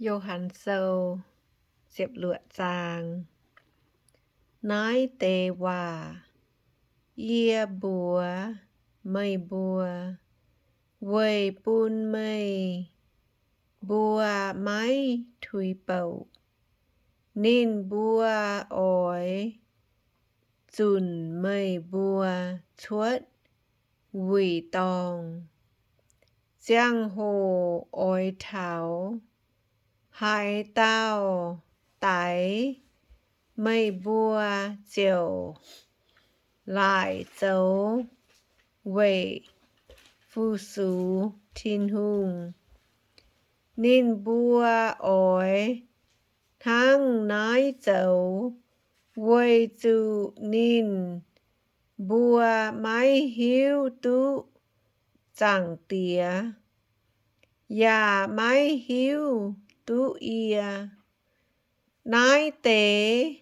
Yo^han Sou ziepc luoqc zaang. Naaiv deix waac yie mbuox meih mbuo weic bun meih mbuo maiv tuix bouc. Ninh mbuo oix zunc meih mbuo cuotv wuic dorngh. Ziangh hoc oix taux, haaix dauh daix, meih mbuo ziouc laaic zoux weic fu-sux Tin-Hungh. Ninh mbuo oix hnangv naaiv zoux weic zuqc ninh mbuo maiv hiuv duqv Zaangc Diex, yaac maiv hiuv duqv yie. Naaiv deix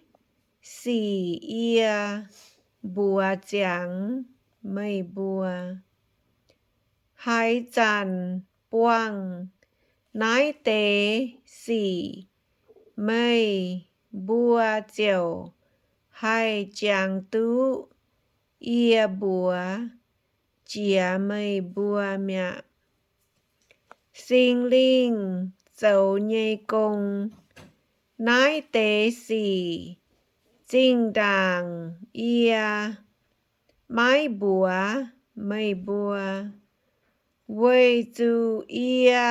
sic yie mbuox ziangx meih mbuo. Haaix zanc buangh naaiv deix sic, meih mbuo ziouc haih jangx duqv yie mbuox jiex meih mbuo mi'aqv. Singx Lingh zoux nyei gong. Naaiv deix sic zinh ndaangc yie maiv mbuox meih mbuo, weic zuqc yie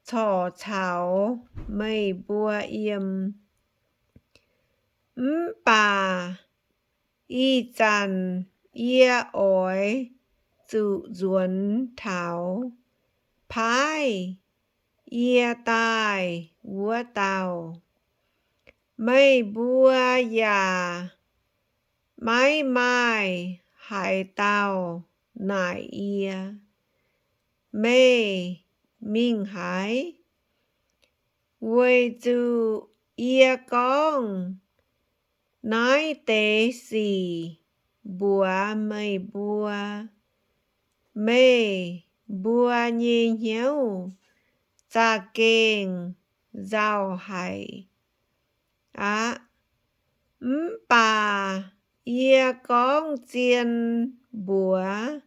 corc caux meih mbuo yiem. Mv baac ih zanc yie oix zuqc nzuonx taux paaiv yie daaih wuov dauh. Meih mbuo yaac maiv maaih haaix dauh naaic yie, Meih mingh haaix? Weic zuqc yie gorngv naaiv deix sic mbuox meih mbuo, meih mbuo nyei hnyouv za'gengh nzauh haic aqv. Mv baac yie gorngv zien mbuox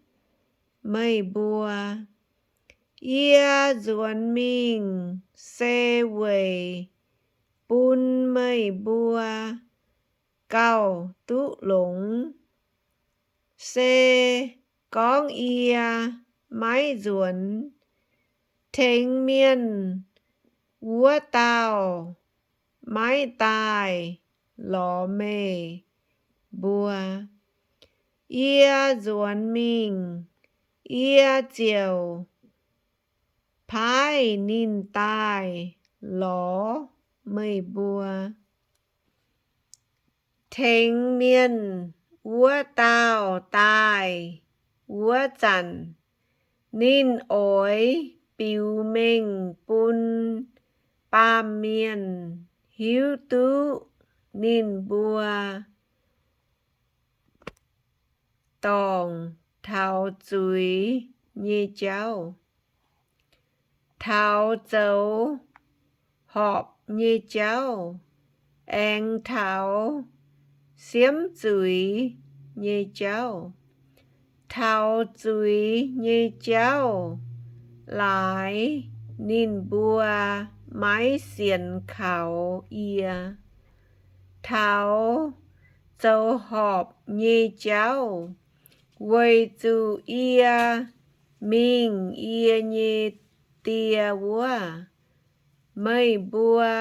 meih mbuo, yie nzuonx mingh se weic bun meih mbuo gauh duqv longx. Se gorngv yie maiv nzuonx, tengx mienh wuov dauh maiv daaih lorz meih mbuo. Yie nzuonx mingh, yie ziouc paaiv ninh daaih lorz meih mbuo. Tengx mienh wuov dauh daaih wuov zanc, ninh oix biux mengh bun baamh mienh hiuv duqv ninh mbuo dorngc taux zuiz nyei jauv, taux zoux horpc nyei jauv, aengx taux siemv zuiz nyei jauv. Taux zuiz nyei jauv laaix ninh mbuo maiv sienx kaux yie. Taux zoux horpc nyei jauv, weic zuqc yie mingh yie nyei Die wuov, meih mbuo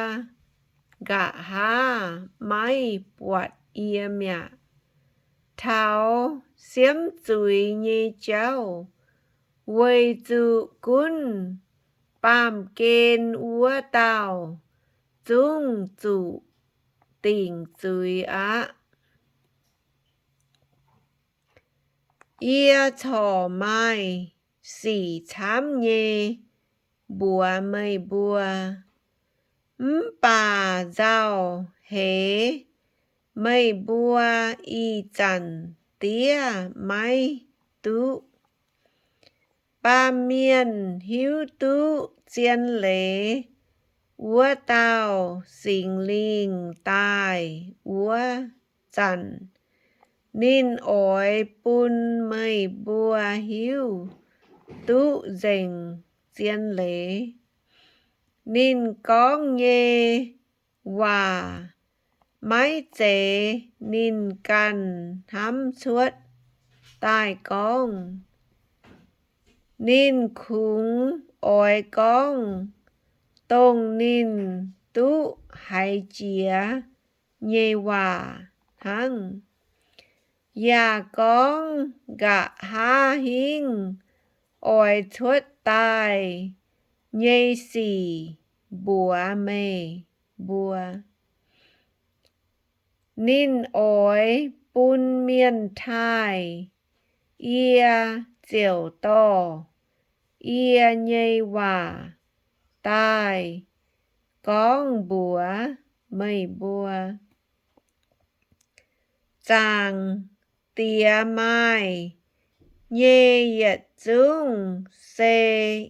nqa'haav maiv buatc yie mi'aqv. Taux siemv zuiz nyei jauv, weic zuqc gunv baamh gen wuov dauh zungv zuqc dingc zuiz aqv. Yie corc maaih sic camv nyei mbuox meih mbuo, mv baac nzauh heix meih mbuo ih zanc diev maiv duqv. Baamh mienh hiuv duqv zien leiz wuov dauh Singx Lingh daaih wuov zanc, ninh oix bun meih mbuo hiuv duqv nzengc zien leiz. Ninh gorngv nyei waac maiv zeiz ninh ganh hnamv cuotv daaih gorngv. Ninh kungx oix gorngv dongh ninh duqv haiz jiex nyei waac hnangv, yaac gorngv nqa'haav hingv oix cuotv daaih nyei sic mbuox meih mbuo. Ninh oix bun mienh taaih yie ziouc dorh yie nyei waac daaih gorngv mbuox meih mbuo. Zaangc Diex maaih nyei yietc zungv se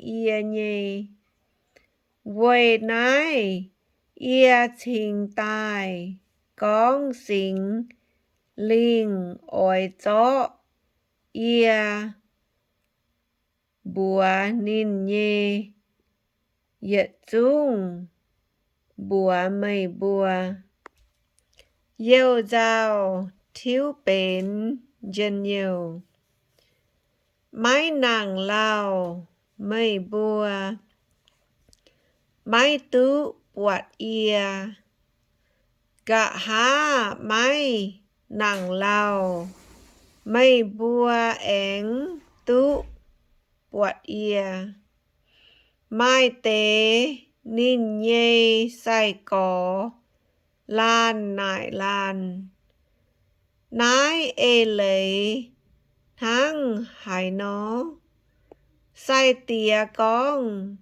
yie nyei. Weic naaiv yie cingx daaih gorngv Singx Lingh oix zorqv yie mbuox ninh nyei yietc zungv mbuox meih mbuo. Youh nzauh tiuv benx njien-youh. Maiv nangc lauh meih mbuo maiv duqv buatc yie. Nqa'haav maiv nangc lauh meih mbuo aengx duqv buatc yie. Maaih deix ninh nyei sai-gorx laanh naaic laanh, Naaiv eix leiz hnangv haaix nor? Sai-Diex gorngv,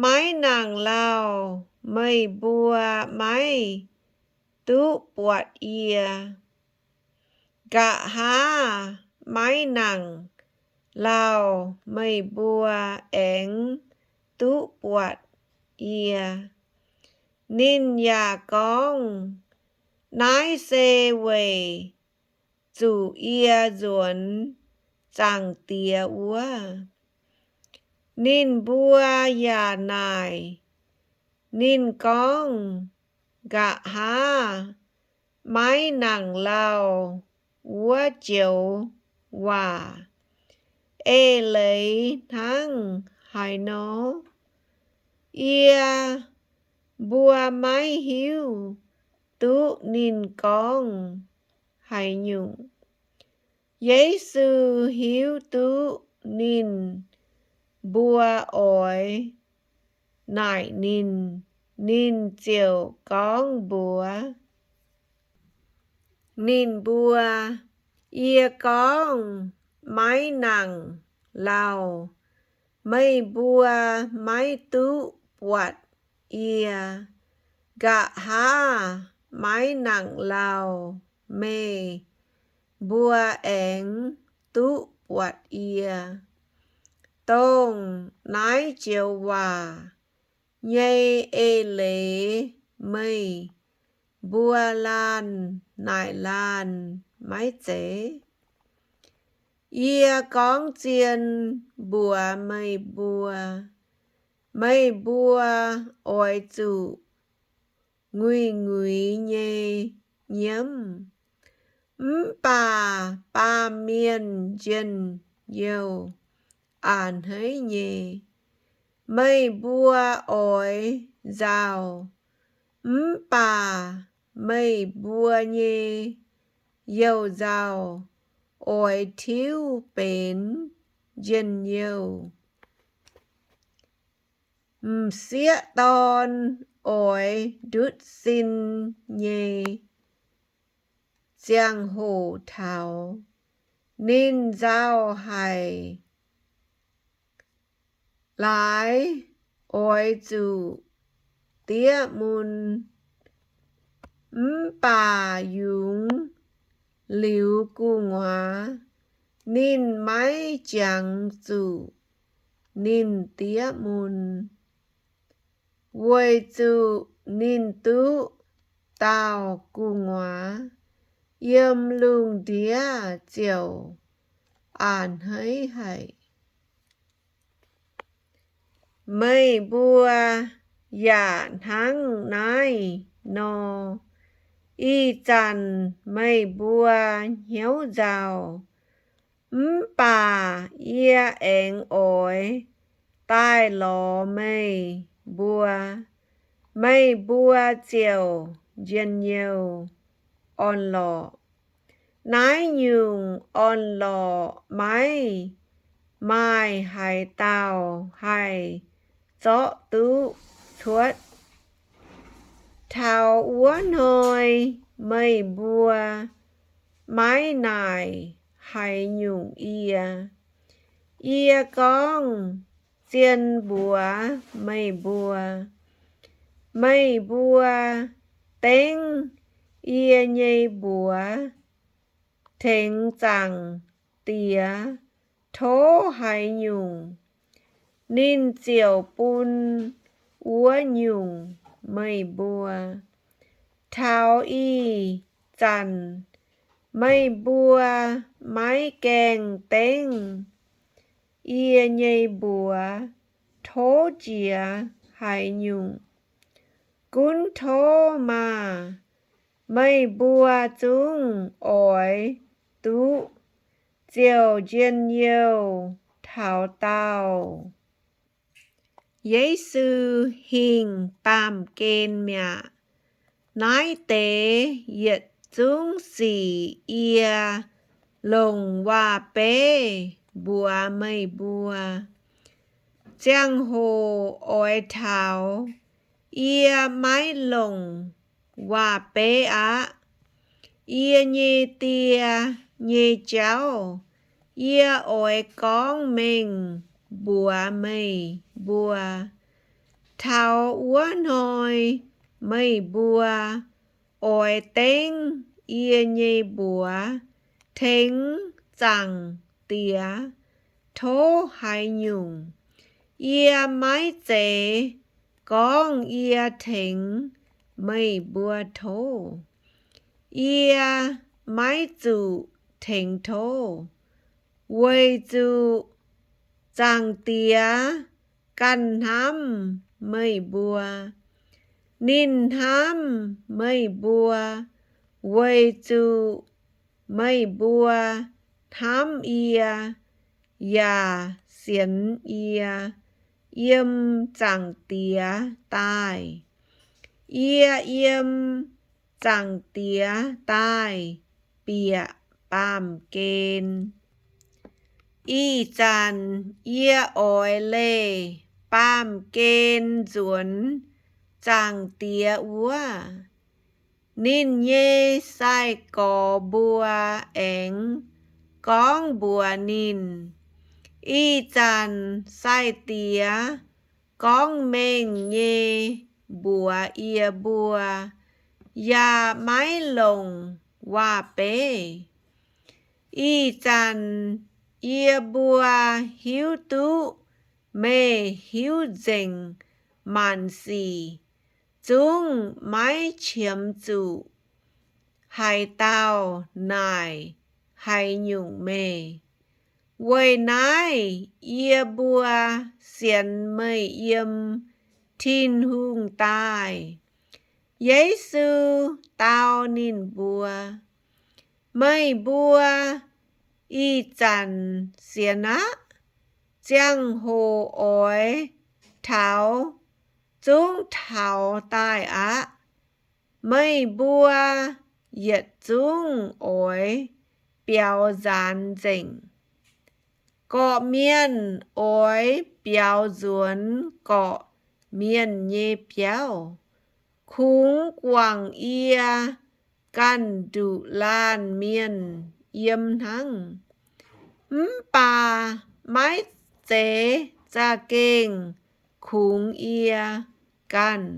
Maiv nangc lauh meih mbuo maiv duqv buatc yie. Nqa'haav maiv nangc lauh meih mbuo aengx duqv buatc yie. Ninh yaac gorngv, Naaiv se weic zuqc yie nzuonx Zaangc Diex wuov. Ninh mbuo yaac naaic ninh gorngv, Nqa'haav maiv nangc lauh wuov joux waac eix leiz hnangv haaix nor? Yie mbuo maiv hiuv duqv ninh gorngv haaix nyungc. Yesu hiuv duqv ninh mbuo oix naaic ninh, ninh ziouc gorngv mbuox ninh mbuo, Yie gorngv maiv nangc lauh meih mbuo maiv duqv buatc yie. Nqa'haav maiv nangc lauh meih mbuo aengx duqv buatc yie. Dongh naaiv joux waac nyei eix leiz meih mbuo laanh naaic laanh maiv zeiz? Yie gorngv zien mbuox meih mbuo, meih mbuo oix zuqc nguiz-nguiz nyei nyiemv, mv baac baamh mienh njien-youh a'hneiv nyei. Meih mbuo oix nzauh, mv baac meih mbuo nyei youh nzauh oix tiuv benx njien-youh. M'sieqv dorn oix ndutv sin nyei ziangh hoc taux, ninh nzauh haic laaix oix zuqc diev mun. Mv baac yungz liuz gu'nguaaz ninh maiv jangx zuqc ninh diev mun. weic zuqc ninh duqv dauh gu'nguaaz yiem lungh ndiev ziouc a'hneiv haic. Meih mbuo yaac hnangv naaiv nor. Ih zanc meih mbuo hnyouv nzauh, mv baac yie aengx oix daaih lorz meih mbuo, meih mbuo ziouc njien-youh orn-lorqc. Naaiv nyungc orn-lorqc maiv maaih haaix dauh haih zorqv duqv cuotv. Taux wuov hnoi meih mbuo maiv naaic haaix nyungc yie. Yie gorngv zien mbuox meih mbuo, meih mbuo dengv yie nyei mbuox tengx Zaangc Diex tov haaix nyungc, ninh ziouc bun wuov nyungc meih mbuo. Taux ih zanc meih mbuo maiv gaengh dengv yie nyei mbuox tov jiex haaix nyungc. Gunv tov maah! Meih mbuo zungv oix duqv ziouc njien-youh taux daauh. Yesu Hingh Baamh Gen Mi'aqv. Naaiv deix yietc zungv sic yie longc waac-beiv mbuox meih mbuo. Ziangh hoc oix taux, yie maiv longc waac-beiv aqv. Yie nyei Die nyei jauv yie oix gorngv mengh mbuox meih mbuo. Taux wuov hnoi meih mbuo oix dengv yie nyei mbuox tengx Zaangc Diex tov haaix nyungc. Yie maiv zeiz gorngv yie tengx meih mbuo tov. Yie maiv zuqc tengx tov, weic zuqc Zaangc Diex ganh hnamv meih mbuo. Ninh hnamv meih mbuo weic zuqc meih mbuo hnamv yie yaac sienx yie yiem Zaangc Diex daaih. Yie yiem Zaangc Diex daaih bieqc baamh gen. Ih zanc yie oix leih baamh gen nzuonx Zaangc Diex wuov. Ninh nyei sai-gorx mbuo aengx gorngv mbuox ninh, ih zanc Sai-Diex gorngv mengh nyei mbuox yie mbuo, yaac maiv longc waac-beiv. Ih zanc yie mbuo hiuv duqv meih hiuv nzengc maanc sic, zungv maiv qiemx zuqc haaix dauh naaic haaix nyungc meih. Weic naaiv yie mbuo sienx meih yiem Tin-Hungh daaih. Yesu dau ninh mbuo, meih mbuo ih zanc sienx aqv. Ziangh hoc oix taux zungv taux daaih aqv. Meih mbuo yietc zungv oix biaux nzaanx nzengc. Gorqv-mienh oix biaux nzuonx gorqv-mienh nyei biauv. Kungx guangc yie ganh nduqc laanh mienh yiem hnangv, mv baac maiv zeiz za'gengh kungx yie ganh,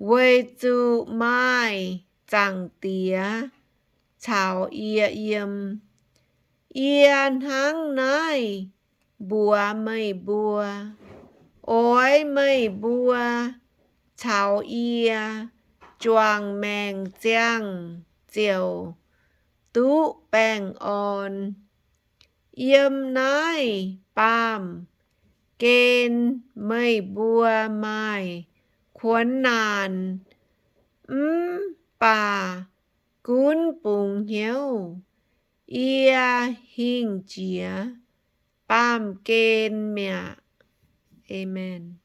weic zuqc maaih Zaangc Diex caux yie yiem. Yie hnangv naaiv mbuox meih mbuo, oix meih mbuo caux yie juangc maengc ziangh ziouc duqv baengh orn. Yiem naaiv baamh gen meih mbuo maaih kuonx naanc, mv baac gunv bungx hnyouv. Yie hingh jiex baamh gen mi'aqv. Aamen.